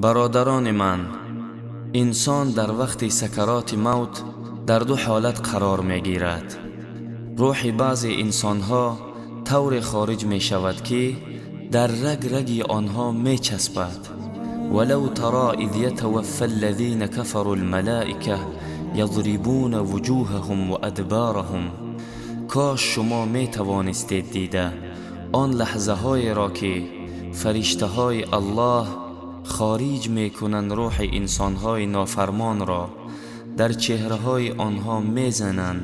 Бародарони ман, инсон дар вақти сакароти мавт дар ду ҳолат қарор мегирад. Рӯҳи баъзе инсонҳо тавре хориҷ мешавад, ки дар раг-раги онҳо мечаспад. ولو ترى إذ يتوفى الذين كفروا الملائكة يضربون وجوههم وأدبارهم. Кош шумо метавонистед дида он лаҳзаҳоеро, ки фариштаҳои Аллоҳ хориҷ мекунанд рӯҳи инсонҳои нофармонро, дар чеҳраҳои онҳо мезананд,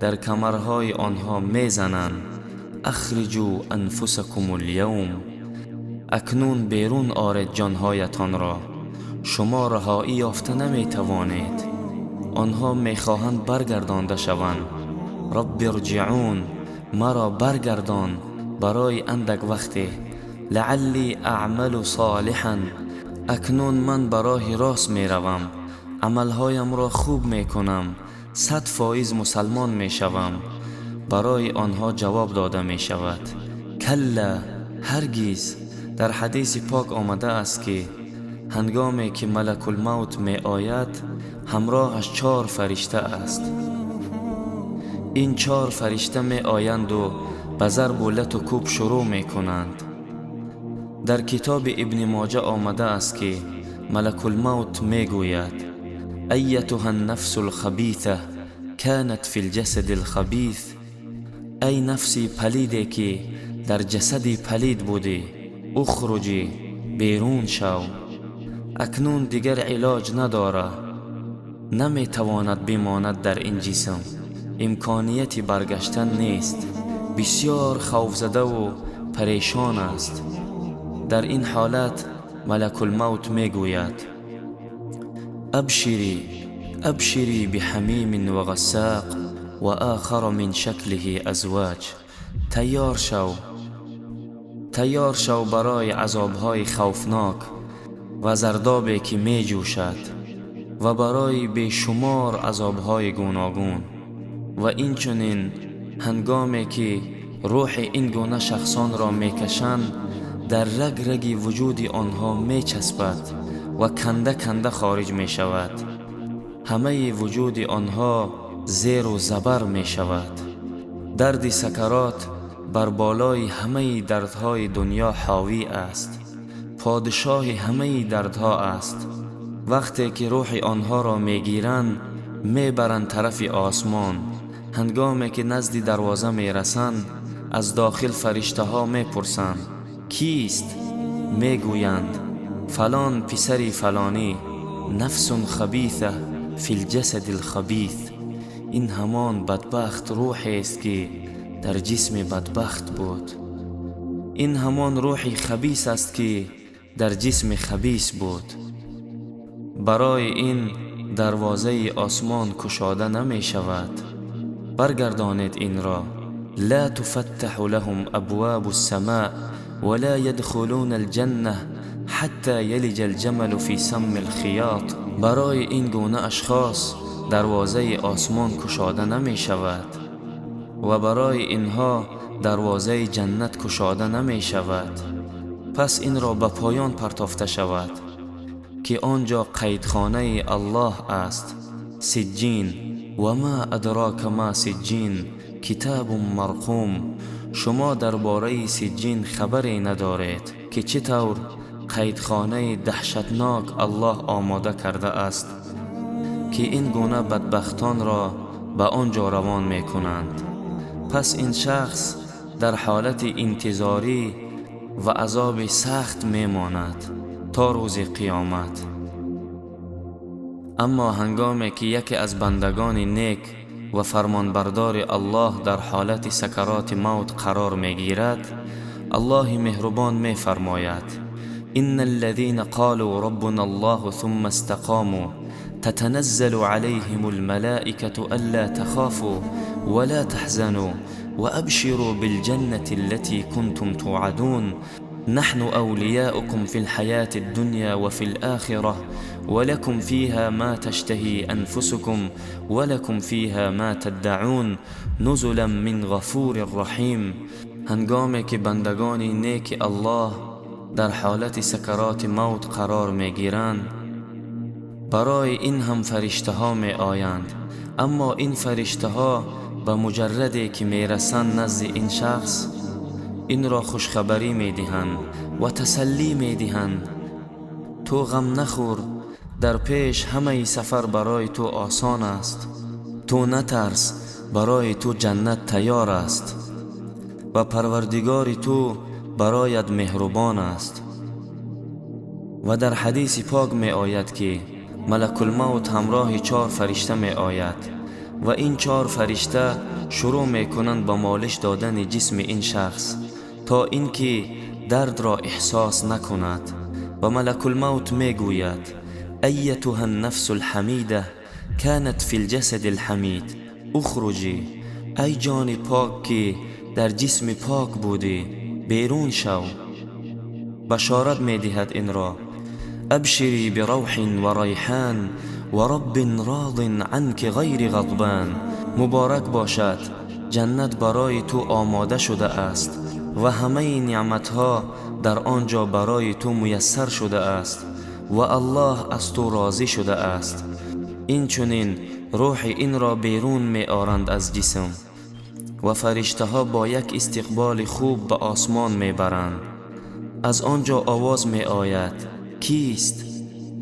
дар камарҳои онҳо мезананд. أخرجوا أنفسكم اليوم, акнун берун оред ҷонҳоятонро, шумо раҳоӣ ёфта наметавонед. Онҳо мехоҳанд баргардонда шаванд. رب ارجعون, маро баргардон барои андак вақте. لعلي أعمل صالحا, акнун ман ба роҳи рост меравам, амалҳоямро хуб мекунам, 100% мусалмон мешавам. Барои онҳо ҷавоб дода мешавад: كلا, ҳаргиз. Дар ҳадиси пок омадааст, ки ҳангоме ки малакулмавт меояд, ҳамроҳаш чор фаришта аст. Ин чор фаришта меоянду ба зарбу лату кӯб шурӯъ мекунанд. Дар китоби Ибни Моҷа омадааст, ки малакулмавт мегӯяд: أيتها النفس الخبيثة كانت في الجسد الخبيث, ай нафси палиде, ки дар ҷасади палид будӣ, اخرجي, берун шав. Акнун дигар илоҷ надора, наметавонад бимонад дар ин ҷисм, имконияти баргаштан нест, бисёр хавфзадаву парешон аст. Дар ин ҳолат малакулмавт мегӯяд: أبشري أبشري بحميم وغساق وآخر من شكله أزواج. Тайёр шав, тайёр шав барои азобҳои хавфнок ва зардобе, ки меҷӯшад, ва барои бешумор азобҳои гуногун. Ва инчунин ҳангоме ки рӯҳи ин гуна шахсонро мекашанд, дар раг-раги вуҷуди онҳо мечаспад ва канда канда хориҷ мешавад. Ҳамаи вуҷуди онҳо зеру забар мешавад. Дарди сакарот бар болои ҳамаи дардҳои дунё ҳовӣ аст, подшоҳи ҳамаи дардҳо аст. Вақте ки рӯҳи онҳоро мегиранд, мебаранд тарафи осмон, ҳангоме ки назди дарвоза мерасанд, аз дохил фариштаҳо мепурсанд: «Кист?» Мегӯянд: «Фалон писари фалонӣ, نفس خبيثة في الجسد الخبيث». Ин ҳамон бадбахт рӯҳест, ки дар ҷисми бадбахт буд. Ин ҳамон рӯҳи хабис аст, ки дар ҷисми хабис буд. Барои ин дарвозаи осмон кушода намешавад, баргардонед инро. لا تفتح لهم أبواب السماء ولا يدخلون الجنة حتى يلج الجمل في سم الخياط. Барои ин гуна ашхос дарвозаи осмон кушода намешавад ва барои инҳо дарвозаи ҷаннат кушода намешавад. Пас инро ба поён партофта шавад, ки он ҷо қайдхонаи Аллоҳ аст, Сиҷҷин. وما أدراك ما سجين كتاب مرقوم. Шумо дар бораи Сиҷҷин хабаре надоред, ки чӣ тавр қайдхонаи даҳшатнок Аллоҳ омода кардааст, ки ин гуна бадбахтонро ба он ҷо равон мекунанд. Пас ин шахс дар ҳолати интизорӣ ва азоби сахт мемонад то рӯзи қиёмат. Аммо ҳангоме ки яке аз бандагони нек ва фармонбардори Аллоҳ дар ҳолати сакароти мавт қарор мегирад, Аллоҳи меҳрубон мефармояд: إن الذين قالوا ربنا الله ثم استقاموا تتنزل عليهم الملائكة ألا تخافوا ولا تحزنوا وأبشروا بالجنة التي كنتم توعدون نحن أولياؤكم في الحياة الدنيا وفي الآخرة ولكم فيها ما تشتهي أنفسكم ولكم فيها ما تدعون نزلا من غفور رحيم. Ҳангоме ки бандагони неки Аллоҳ дар ҳолати сакароти мавт қарор мегиранд, барои ин ҳам фариштаҳо меоянд. Аммо ин фариштаҳо ба муҷарраде ки мерасанд назди ин шахс, инро хушхабарӣ медиҳанд ва тасаллӣ медиҳанд: ту ғам нахӯр, дар пеш ҳамаи сафар барои ту осон аст, ту натарс, барои ту ҷаннат тайёр аст ва парвардигори ту бароят меҳрубон аст. Ва дар ҳадиси пок меояд, ки малакулмавт ҳамроҳи 4 фаришта меояд ва ин 4 фаришта шурӯъ мекунанд ба молиш додани ҷисми ин шахс то ин ки дардро эҳсос накунад. Ва малакулмавт мегӯяд: أيتها النفس الحميدة كانت في الجسد الحميد اخرجي. ای جان پاک که در جسم پاک بودی، بیرون شو. بشارت میدهد این را: ابشری بروح و ریحان و رب راض عنك غیر غضبان. مبارک باشد، جنت برای تو آماده شده است و همه نعمتها در آنجا برای تو میسر شده است و الله از تو راضی شده است. این چنین روح این را بیرون می آرند از جسم و فرشته ها با یک استقبال خوب به آسمان می برند. از آنجا آواز می آید: کیست؟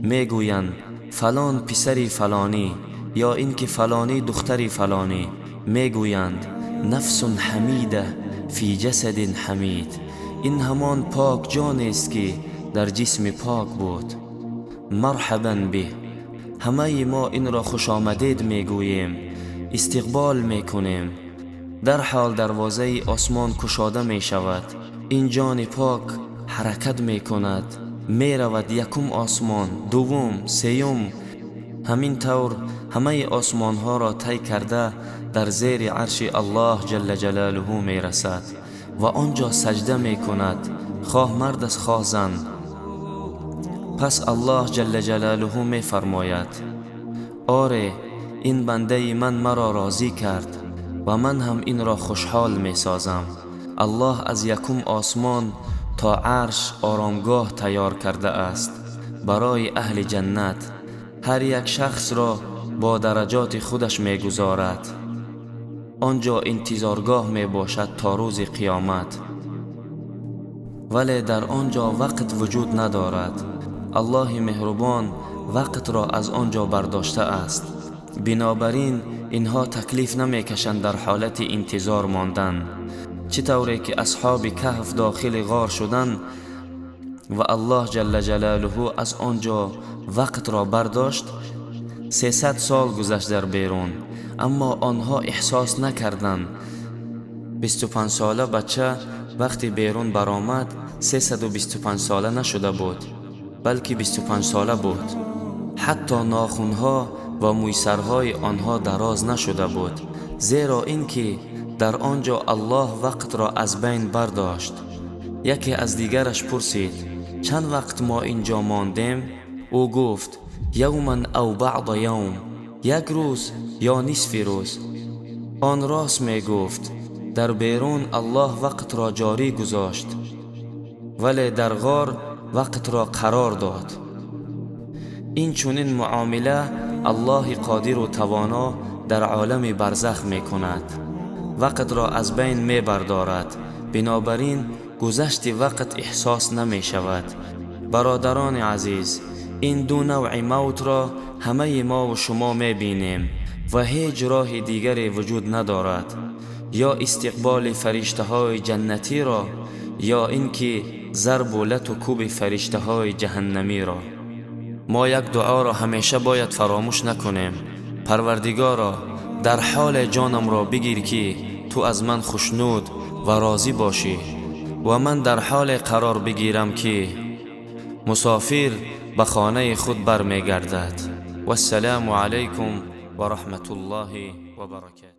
می گویند فلان پسری فلانی یا اینکه فلانی دختری فلانی. می گویند نفس حمیده فی جسد حمید. این همان پاک جان است که در جسم پاک بود. مرحبا به. همه ما این را خوش آمدید می گوییم، استقبال می کنیم. در حال دروازه آسمان کشاده می شود. این جان پاک حرکت می کند، می رود یکم آسمان، دوم، سیوم، همین طور همه آسمان ها را طی کرده در زیر عرش الله جل جلاله می رسد و آنجا سجده می کند، خواه مرد است خواه زن. پس الله جل جلاله می فرماید: آره، این بنده من مرا راضی کرد و من هم این را خوشحال می سازم. الله از یکم آسمان تا عرش آرامگاه تیار کرده است برای اهل جنت. هر یک شخص را با درجات خودش می گذارد. آنجا انتظارگاه می باشد تا روز قیامت، ولی در آنجا وقت وجود ندارد. الله مهربان وقت را از آنجا برداشته است. بنابراین اینها تکلیف نمی کشند در حالت انتظار ماندن. چطوری که اصحاب کهف داخل غار شدند و الله جل جلاله از آنجا وقت را برداشت، 300 سال گذشت در بیرون، اما آنها احساس نکردند. 25 ساله بچه وقتی بیرون برآمد 325 ساله نشده بود، بلکه 25 ساله بود. حتی ناخونها و مویسرهای آنها دراز نشده بود، زیرا اینکه در آنجا الله وقت را از بین برداشت. یکی از دیگرش پرسید: چند وقت ما اینجا ماندیم؟ او گفت: یوما او بعض یوم، یک روز یا نصف روز. آن راست می گفت. در بیرون الله وقت را جاری گذاشت، ولی در غار وقت را قرار داد. این چنین معامله الله قادر و توانا در عالم برزخ می کند. وقت را از بین می بردارد. بنابراین گذشت وقت احساس نمی شود. برادران عزیز، این دو نوع موت را همه ما و شما می بینیم و هیچ راه دیگری وجود ندارد. یا استقبال فرشته های جنتی را، یا اینکه ضرب و لت و کوب فرشته های جهنمی را. ما یک دعا را همیشه باید فراموش نکنیم: پروردگارا، در حال جانم را بگیر که تو از من خوشنود و راضی باشی و من در حال قرار بگیرم که مسافر به خانه خود برمیگردد. و السلام علیکم و رحمت الله و برکاته.